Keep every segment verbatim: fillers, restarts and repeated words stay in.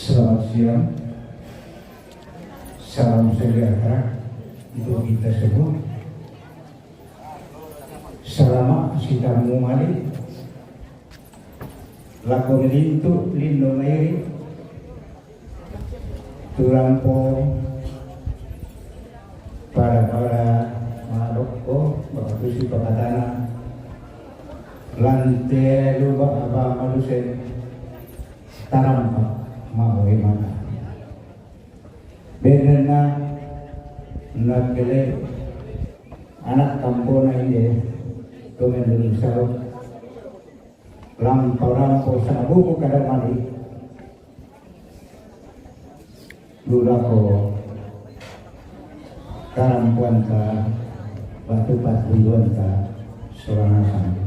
Selamat siang. Salam sejahtera untuk kita semua. Salama' si tammu mali. Lako milintu' lindo mairi', tu rampo pada-pada ma'dokko, ba'tu sipakatana, lan te luba' apa malusen tarampa ma'oe mata. Bedenna nakkele ana' kampona inde to mendung saro lampa-lampo sabuku kada mali. Dulako karampuanta batu patunduanta sorangasan.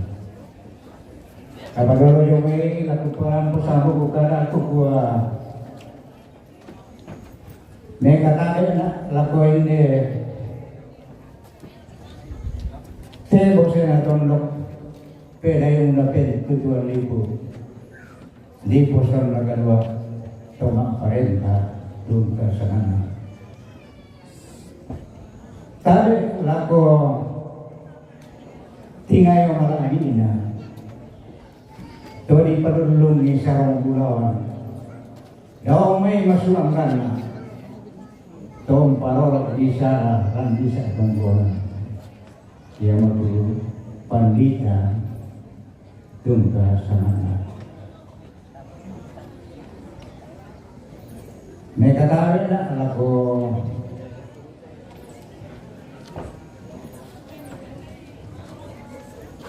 Apa dolo jomai laku parampo sabuku kada kukua. Mekatabe na' lako inde te bosena tondok pedayung na pe tutuan lipu. Lipu sanda kadua toma parenta dungka sanana. Tabe lako tingayo mala'ina. Todi padullungi sarong bulawan. Dao mai masuangkanna. Tomparolo bisa lan bisa tonggolan. Ia matu pandita tungka sanana. Mekatabe na' lako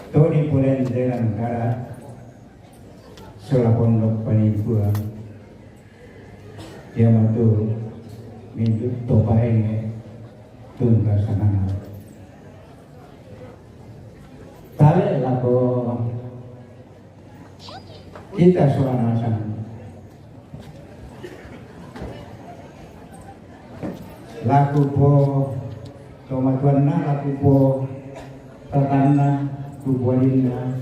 todi pulen dengan kara sola pondok panimpuan. Ia matu mintu' to parenge tungka sanana. Tabe lako kita sorangasan. Laku po tomatuanna, laku po tatanna, tu bualinna,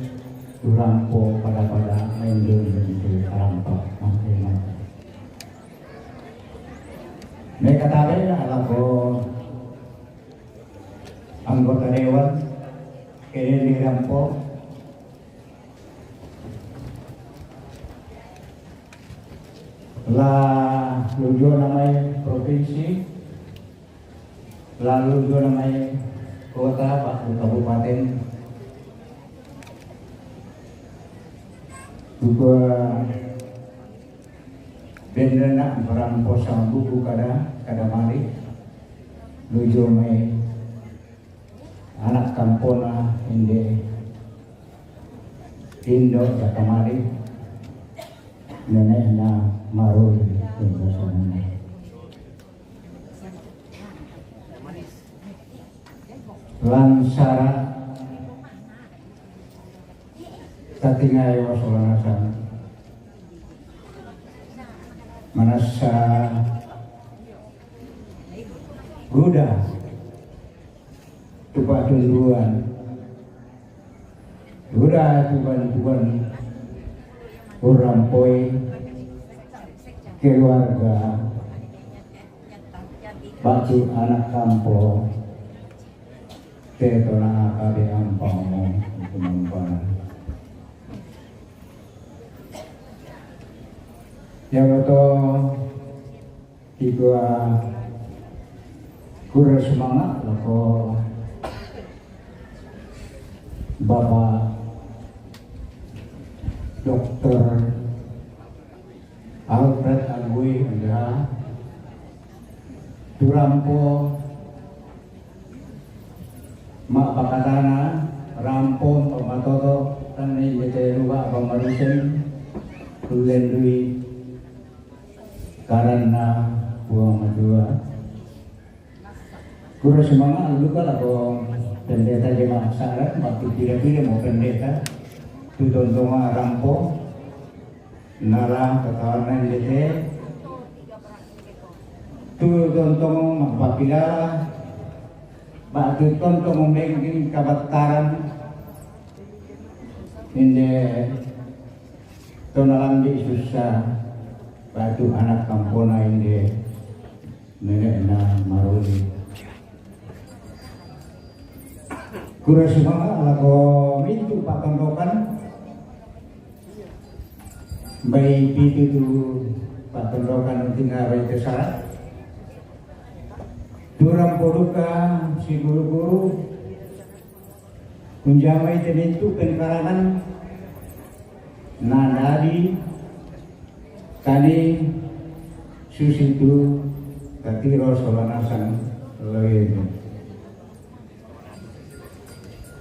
tu rampo pada-pada main dulu itu tarampa. Mekatabe na' lako anggota dewan kene ni rampo la lujo namai provinsi, la lujo namai kota, pak, kabupaten. Juga bendena barang posang buku kada, kada mali. Lujo mai anak kampona inde indo dakamari nenekna maruri tunggasanna. Lansara tatingayo solangasan manassa buda tu patunduan, buda tu bantuan urrampoi keluarga batu anak kampo. Te tona akabe ampamo itu mampana. Ya betul. Iku, ah, kura sumanga' lako Bapak Doktor Alfred Agui, ya, tu rampo ma'pakatana, rampo pamatoto, tanai bete ruba pamarusen, tulen dui karanna Puang Matua. Kura sumanga' luka lako pendeta jemaat sarat, waktu pira-pira mau pendeta, tu tontonga rampo, nala katawanan jete, tu tontongo mapapila, waktu tontongo mengking kabattaran, inde tonalambi susah. Batu anak kampona inde nenek na maruli. Kura sumanga lako mintu patondokan. Bai pitu tu patondokan tinggal bai tesara. Turampo duka si guru-guru. Kunjamai temintu penkarangan na dadi kani susitu katiro sola nasang lewenu.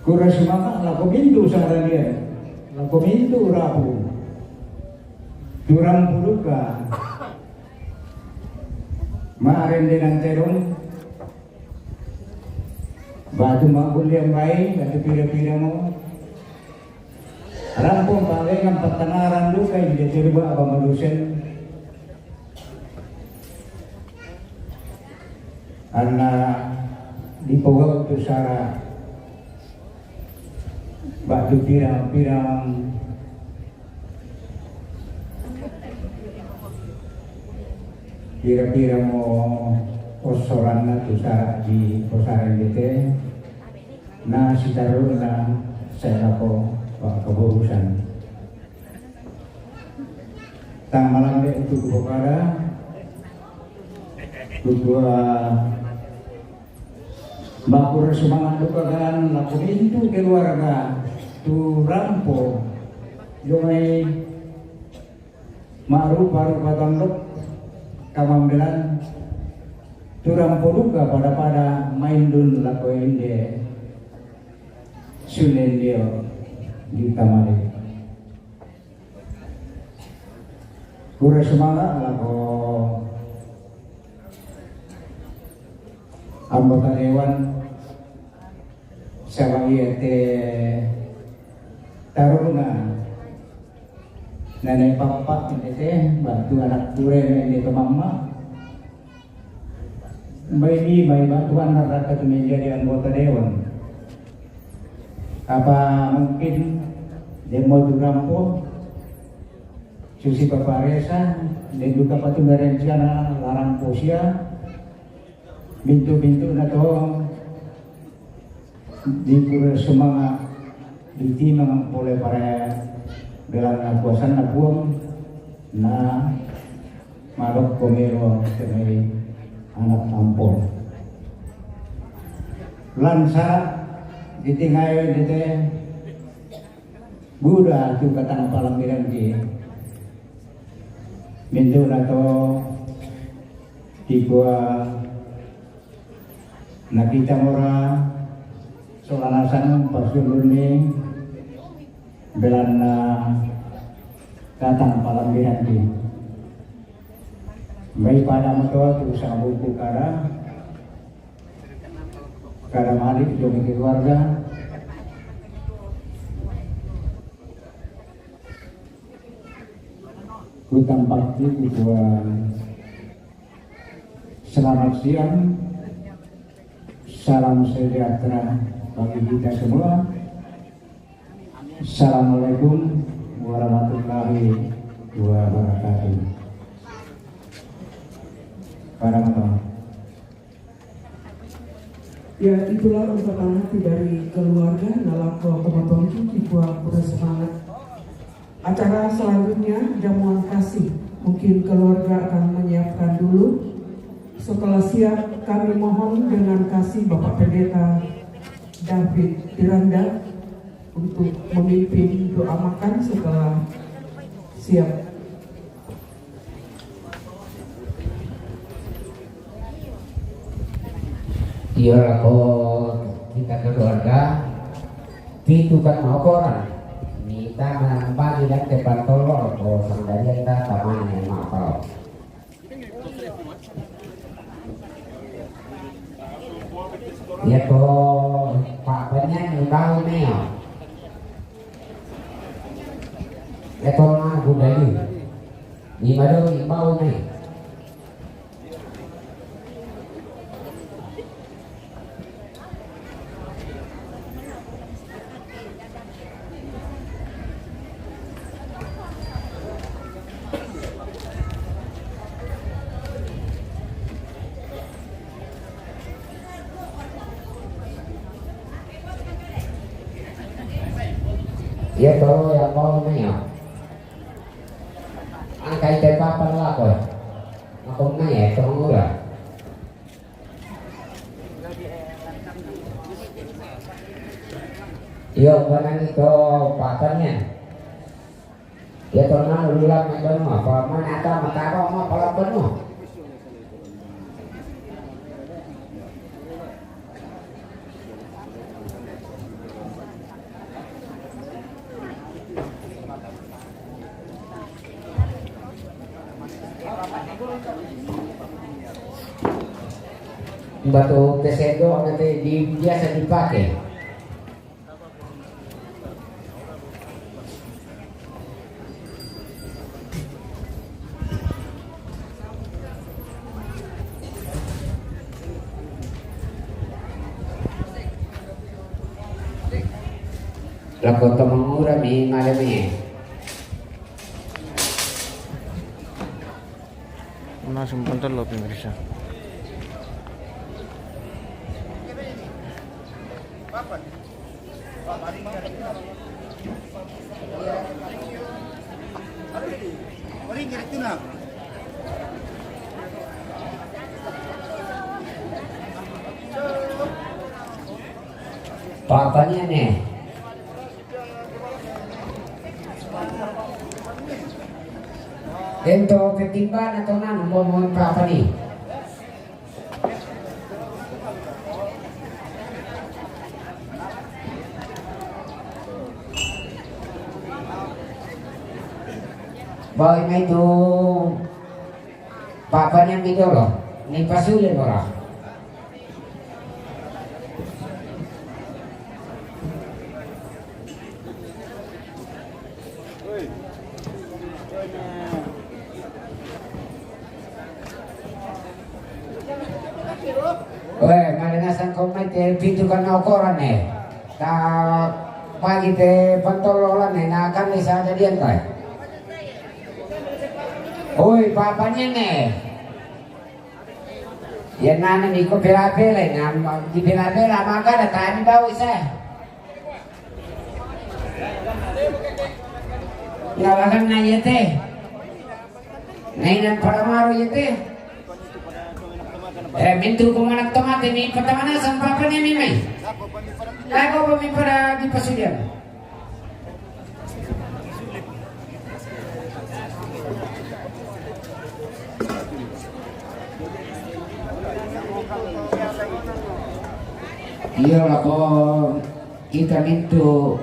Kura sumanga lako mintu saranian, lako mintu rapu. Turampo duka. Maren dengan terong. Batu magulian bai, batu pira-pira mo. Rampong palengan patangaran duka inde terba aba malusen. Anna dipogau tu sara batu pirang-pirang. Pira-pira mo ossoranna tu sara di posara indete na sitaruna selako pakaburusan. Tang malambe untuk bokada, tutua Makura sumanga duka kan lako mintu keluarga tu rampo. Jomai marupa-rupa tondok kamambelan tu rampo duka pada-pada maindun lako inde sulendio di kamari. Kura sumanga lako anggota dewan. Saba ia te taruna nene papa inde te batu anak ture inde ke mama. Bai di bai batu anak raka tu menjadi anggota dewan. Apa mungkin demo tu rampo susi paparesa dan juga patu rencana larang posia. Bintu-bintu na to di kura sumanga di timang pole pare belang na kuasan na puang na madok komero kemai anak ampon. Lansa di tingai di te Buda tu katang palambiran ki. Mintu na to tikua nakita mora solana sanung pasuluni belanna katang palambiran ki. Bai pada mato tu sabuku kara Kada malik dong keluarga. Ku tampak di ketua. Selamat siang. Salam sejahtera bagi kita semua. Assalamualaikum warahmatullahi wabarakatuh. Para mata. Ya, itulah ungkapan hati dari keluarga na lako pemotong cuti buat bersemangat. Acara selanjutnya, jamuan kasih. Mungkin keluarga akan menyiapkan dulu. Setelah siap, kami mohon dengan kasih Bapak Pendeta David Tiranda untuk memimpin doa makan setelah siap. Iyo lako kita keluarga pitu kan maokoran. Mita manampa di dan tepan tolo ko sanggaria ta tamane maokoran. Iya to Pak Banyan imbau neo. Iya to ma gudali. Ni mado imbau neo. Iya to yang mau nanya. Angkai te papan lako. Ako maya to mura. Iyo, manang ito papannya. Iya to nang ulang ito apa? Mana ata mataro mau pala penuh. Batu pesendo nanti di, biasa dipakai. Lako to mangura mi malami. Una simpan telo, pemirsa. Papanya nih. Dento ketimbang atau nang mau papani. Bawa mai tu papanya mi dolo. Ni pasule ora. Weh, malingasan ko mai te pintu kana okoran ne. Ta pagi te pantololan ne, na kan ni sa jadian kai. Oi, papanya ne. Iya nana ni ko pela-pela, na di pela-pela maka ada tani bau isa. Lawakan na iya te. Na ina paramaru iya te. Eh, mintu ko manak tomate mi patamana san papanya mi mai. Lako pa mi para di pasudian. Iya lako kita mintu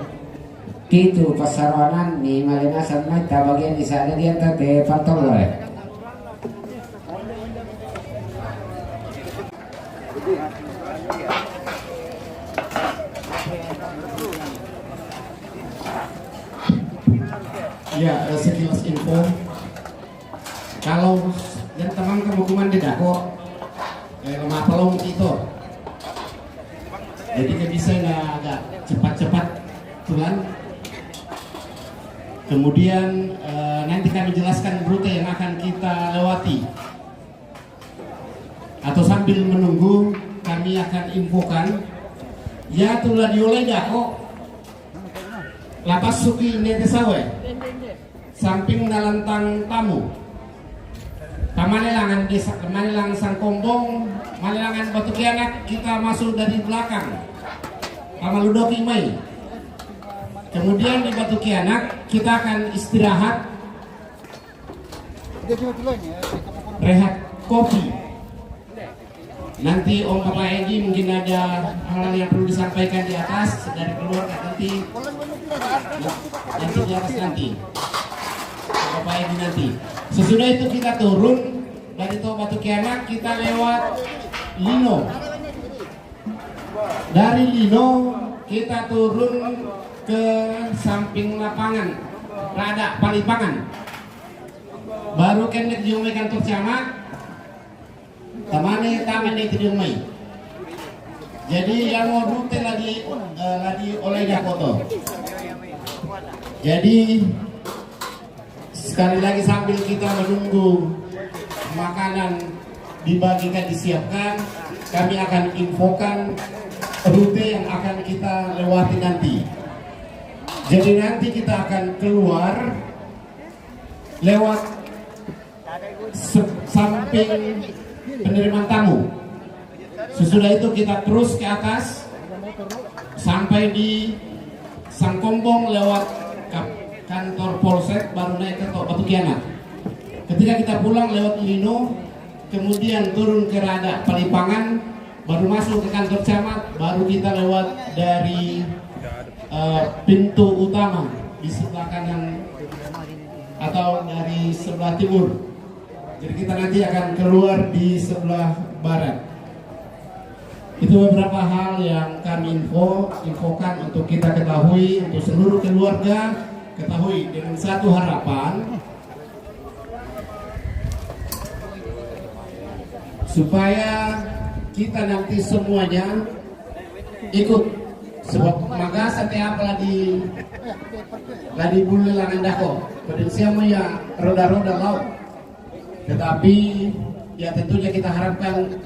titu pasaroanan ni malinasan mai ta bagian di sada dia ta te pantol lo eh. Ya, eh, sekilas info. Kalau dan teman kemukuman di dako, eh, lemah pelong itu. Jadi kita bisa na agak cepat-cepat tulan. Kemudian eh, nanti kami jelaskan rute yang akan kita lewati. Atau sambil menunggu, kami akan infokan. Ya, tulah diolai dako. Lapas suki nete sawe. Samping nalantang tamu. Tamalelangan desa, Tamalelang Sangkombong, Malelangan Batu Kianak, kita masuk dari belakang. Tamaludoki mai. Kemudian di Batu Kianak, kita akan istirahat. Rehat kopi. Nanti Om Bapak Egi mungkin ada hal-hal yang perlu disampaikan di atas dari keluarga nanti. Nanti di atas nanti. Om Bapak Egi nanti. Sesudah itu kita turun dari Toa Batu Kianak, kita lewat Lino. Dari Lino kita turun ke samping lapangan, rada Palipangan. Baru kene di kantor camat, tamane taman itu di rumah. Jadi yang mau rute lagi eh, lagi oleh Jakoto. Jadi sekali lagi sambil kita menunggu makanan dibagikan disiapkan, kami akan infokan rute yang akan kita lewati nanti. Jadi nanti kita akan keluar lewat se- samping penerimaan tamu. Sesudah itu kita terus ke atas sampai di Sangkombong lewat kap- kantor polsek, baru naik ke Tok Batu Kianak. Ketika kita pulang lewat Lino, kemudian turun ke Rada Palipangan, baru masuk ke kantor camat, baru kita lewat dari eh, pintu utama di sebelah kanan atau dari sebelah timur. Jadi kita nanti akan keluar di sebelah barat. Itu beberapa hal yang kami info, infokan untuk kita ketahui, untuk seluruh keluarga ketahui, dengan satu harapan, supaya kita nanti semuanya ikut. Sebab maka setiap lagi lagi bulu langan dako, pada siapa ya, roda-roda laut. Tetapi ya, tentunya kita harapkan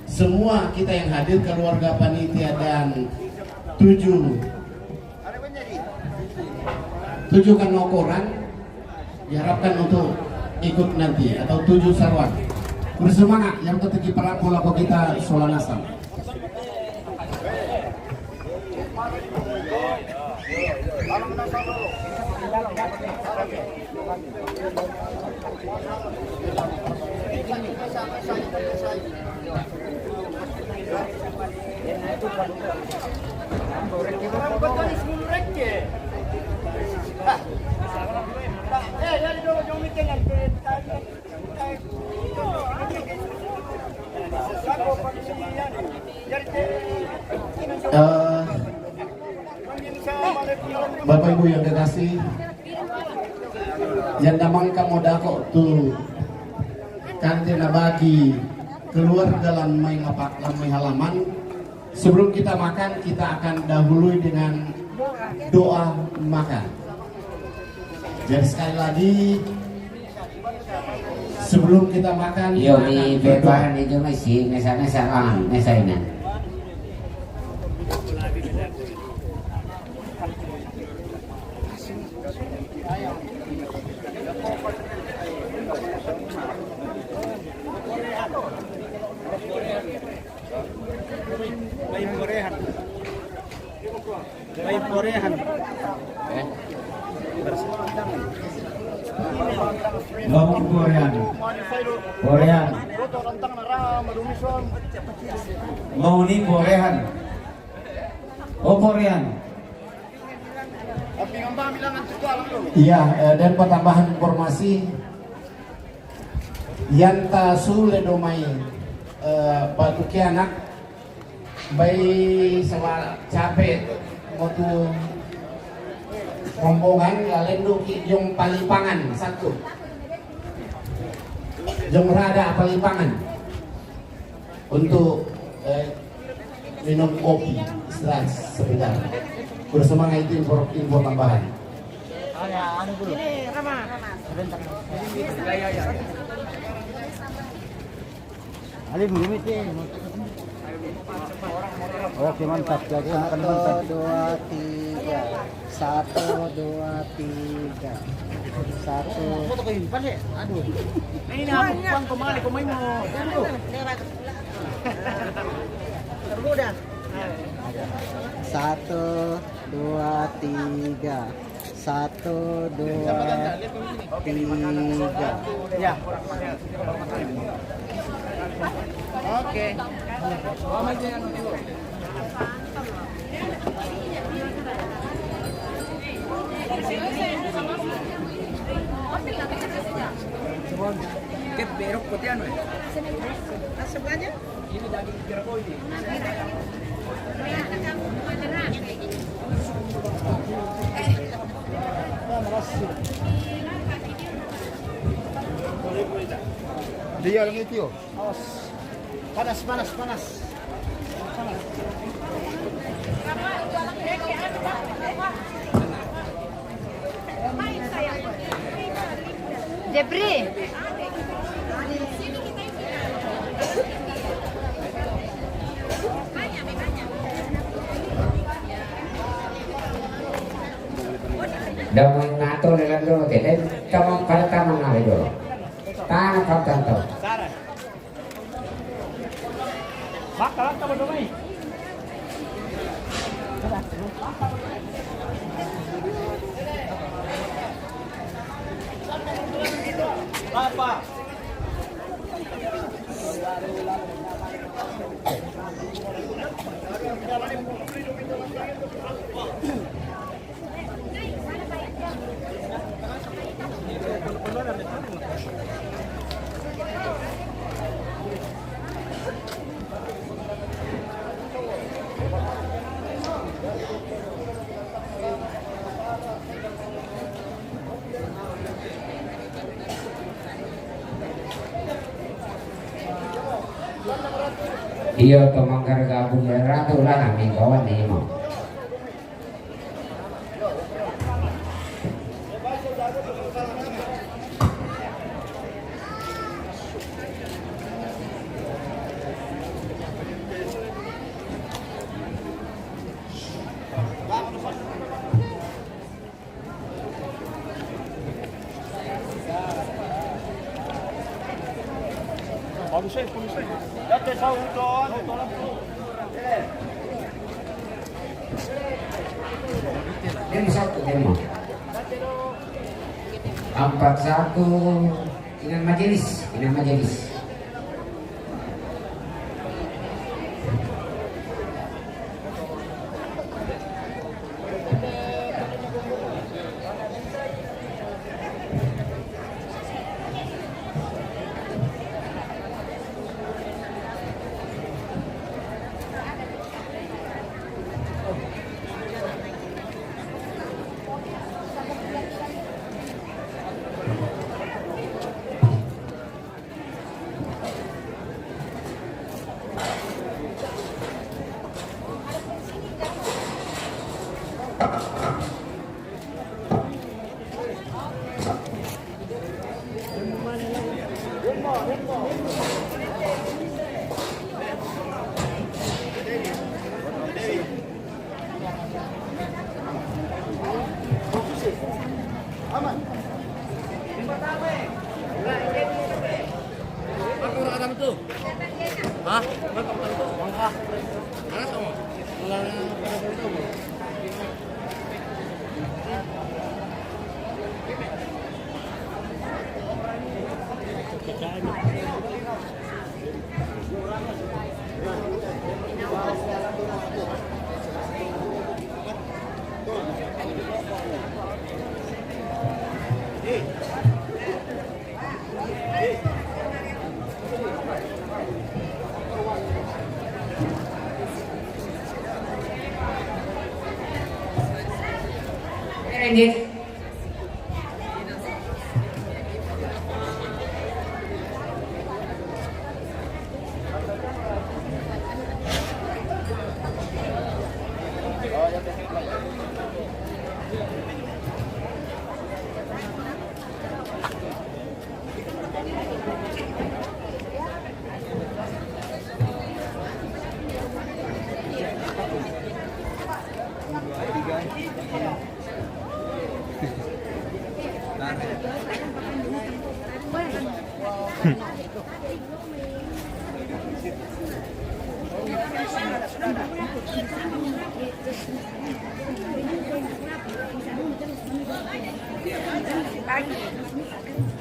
semua kita yang hadir, keluarga, panitia, dan tujuh tujuh kan ukuran diharapkan untuk ikut nanti, atau tujuh saruan. Bersemangat, yang penting para pula kita soal nasam. Eh, Bapak Ibu yang kekasih, yang damang kamu dako tu kanti na bagi keluarga lan mai ngapak, lan mai halaman. Sebelum kita makan, kita akan dahului dengan doa makan. Jadi sekali lagi, sebelum kita makan, iyo, kita mi akan berdoa. Bebaran itu masih mesa-mesa, ah, mesa ini. Lain Korean. Eh? Ngomong Korean. Korean. Mau ni Korean. Oh, Korean. Iya, eh, dan pertambahan informasi, Yanta Sule Domai, eh, Batu Kianak, bai sama capek waktu rombongan, lalendu ki jong Palipangan satu. Jong Rada Palipangan. Untuk, eh, minum kopi, istirahat sebentar. Bersemangat, itu info, info tambahan. Alim, limit ya. Oke, mantap. Jadi makan mantap. Satu, dua, tiga. Satu, dua, tiga. Satu. Foto ko yun, pali. Aduh. Ini aku pang kemali ko main mo. Tergoda. Satu, dua, tiga. Satu, dua, tiga. Ya. Oke. Qué pero cotiano. Ini daging jeruk ini. Dia lagi, Tio. Awas. Panas, panas, panas. Panas. Jepri. Damai nato lelan dolo te, dai tamang pada tamang nale dolo. Tanah kau tanto. Iyo, to manggar gabung ya ratu lah nami kawan ni mo. Demo satu, demo. Empat satu. Inan majelis, inan majelis.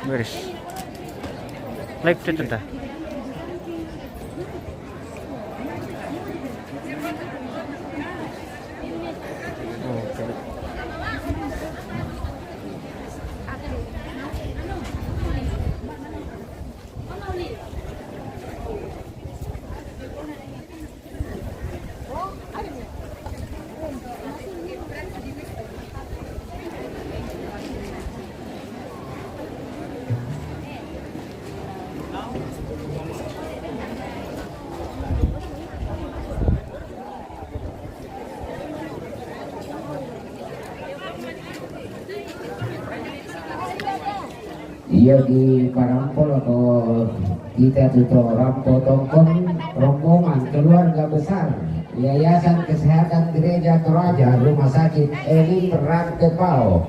Beres. Live chat entah. Oh, coba. Iya, di parampol atau kita tuh tuh rampo tongkon rombongan keluarga besar Yayasan Kesehatan Gereja Toraja Rumah Sakit Elim Rantepao.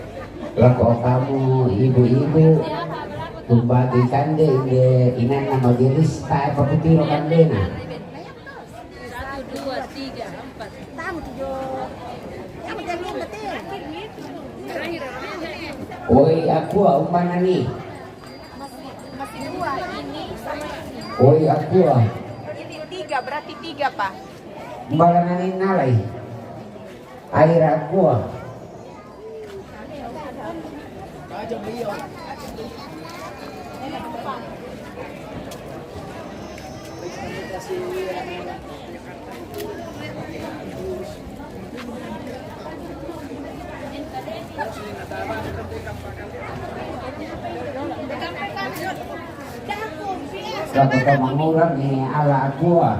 Lako kamu ibu-ibu, tumbati kande inde inanna majelis tae pakutiro kandena. Satu, dua, tiga, empat. Woi, akua umpanani. Masih, masih dua ini sama ini. Woi, akua. Ini tiga, berarti tiga, Pak. Umpanani nalai. Air akua. Sa kita mangurang ni ala akua.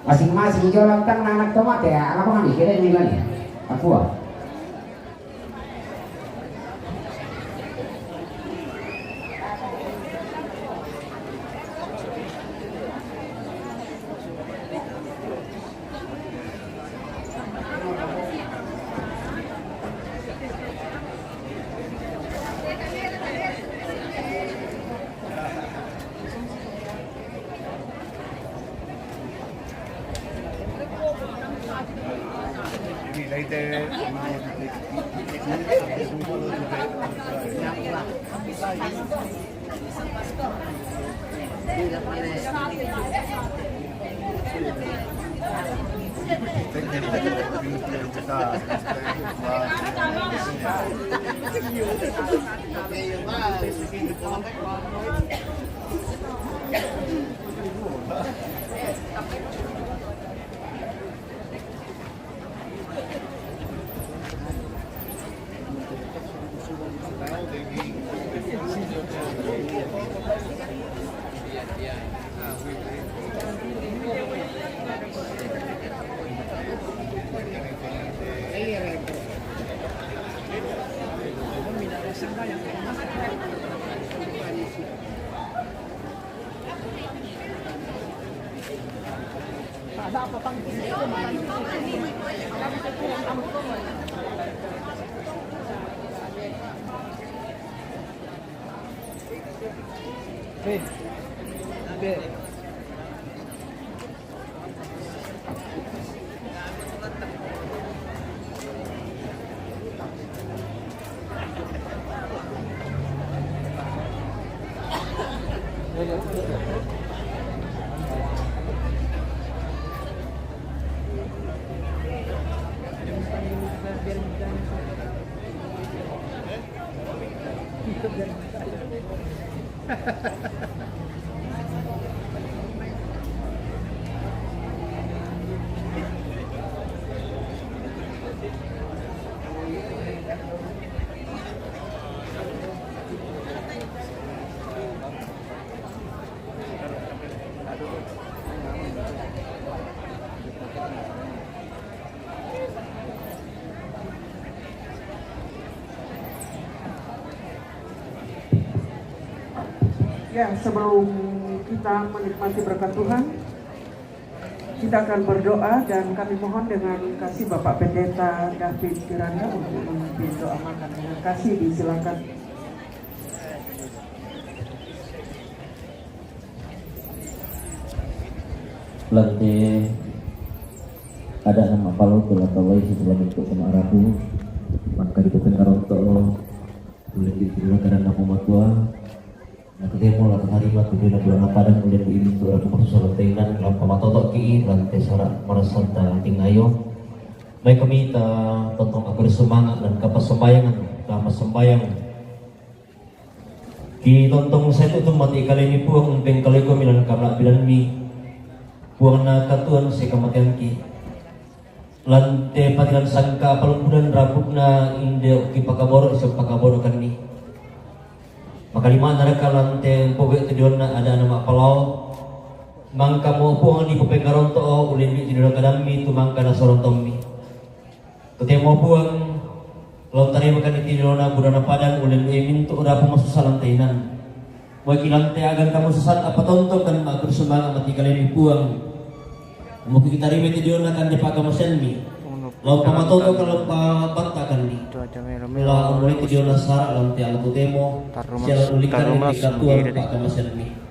Masing-masing ijo lantang na anak tomate ya, ala mangani kira ni bani. Akua. Ya, sebelum kita menikmati berkat Tuhan, kita akan berdoa dan kami mohon dengan kasih Bapak Pendeta David Kirana untuk memimpin doa makan. Dengan kasih disilakan. Lante ada nama palau tu la tawai si dalam bentuk sama arabu. Maka di bukan karonto ulin di kira kadang nama matua. Nah, ketemu lah terima tu dia bulan apa dan ulin di ini tu aku masuk salah tainan lampa matoto ki lante sarak marasanta tingayo. Mai kami ta tontong aku semangat dan kapas sembayangan, kapas sembayang. Ki tontong setu tu mati kali ni puang umpeng kali ko milan kamlak bilan mi. Puang na katuan si kamatian ki. Lante patilan sangka palumpunan rabukna inde ki pakaboro si pakaboro kan ni. Makalima naraka lante poge tu dionna ada nama palau. Mangkamo Puang di papengaronto o ulemi di dona kadammi tu mangka nasorontommi. Totemo Puang, lao tarimakan di dona budona padang ulemi mintu ura pemasusalan tainan. Muaki lante agan kamu sesat apa tontokan aku semangat mati kalemi Puang. Muki kita rime di dona kan di pagamasenmi. Lao pamatoto kalau pabantakanmi. Lao mulai di dona sara lante alatutemo. Sialan ulikan di katuan pagamasenmi.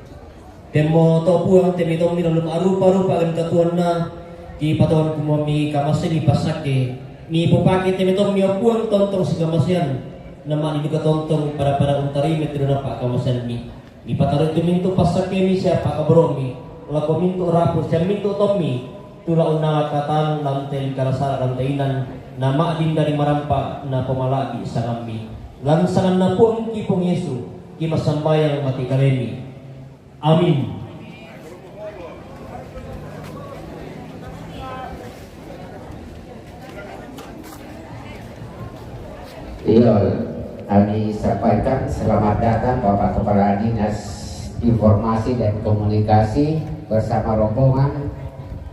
Temo to Puang temi tommi lalu arupa-rupa agan katuanna. Di patuan kumami kamase di pasake. Ni popake temi tommi o Puang tontong sigamasean. Nama di duka tontong pada-pada untari metri napa kamaseanmi. Di pataru itu mintu pasake mi siapa kabromi. Lako mintu rapu siapa mintu tommi. Tula unna katan lante lingkara sara lante inan. Nama dinda di marampa na pemalabi sangammi. Lansangan na Puang ki Puang Yesu. Ki masambayang mati kalemi. Amin. Iya, kami sampaikan selamat datang Bapak Kepala Dinas Informasi dan Komunikasi bersama rombongan.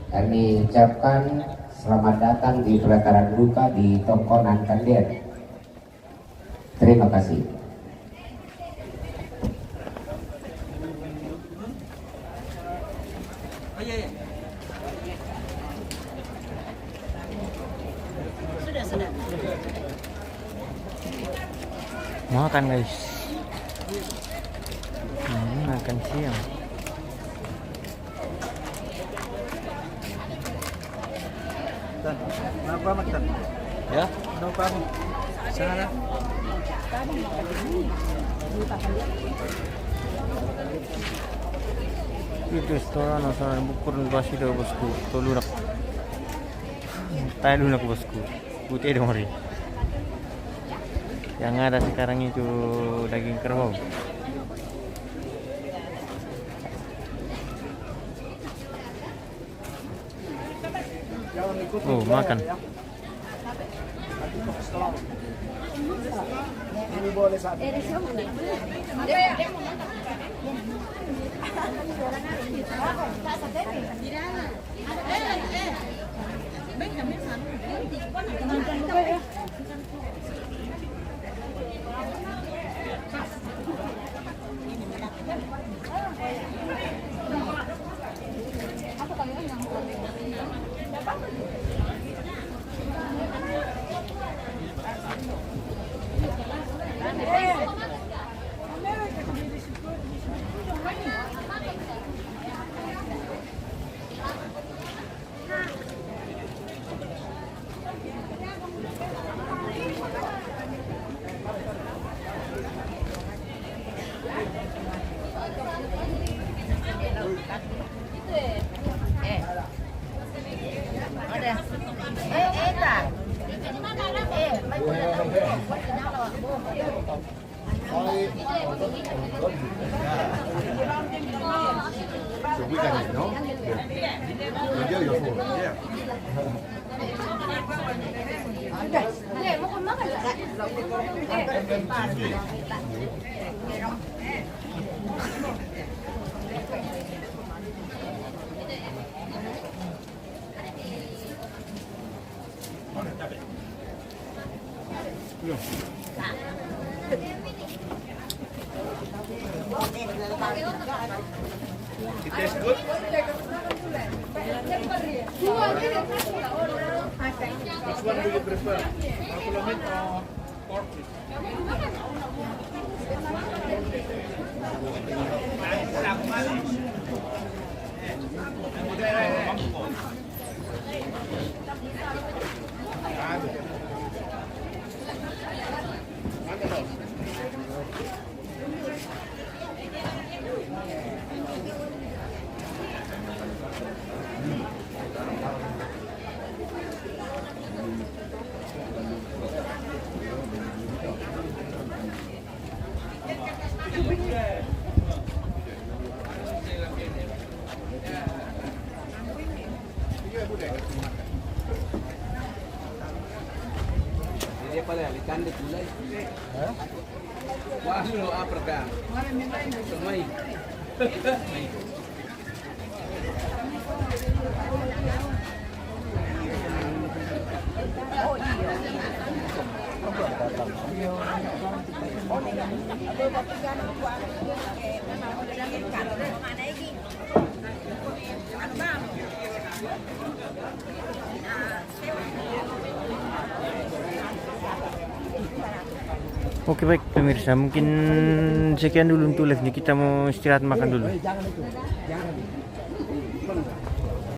Kami ucapkan selamat datang di pelataran duka di Tongkonan Kandian. Terima kasih. Makan, guys. Hmm, makan siang. Ya? Itu restoran asal bukur nasi dah, bosku. Tolunak. Talunak, bosku. Putih dong hari. Yang ada sekarang itu daging kerbau. Oh, makan. So we can eat, no? Yeah. Enjoy your food. Yeah. It tastes good? Which one do you prefer? Buffalo meat or pork meat? Dia pala likan di gulai. Wah, lu apa kan? Semai. Oke, baik pemirsa, mungkin sekian dulu untuk live ini. Kita mau istirahat makan dulu.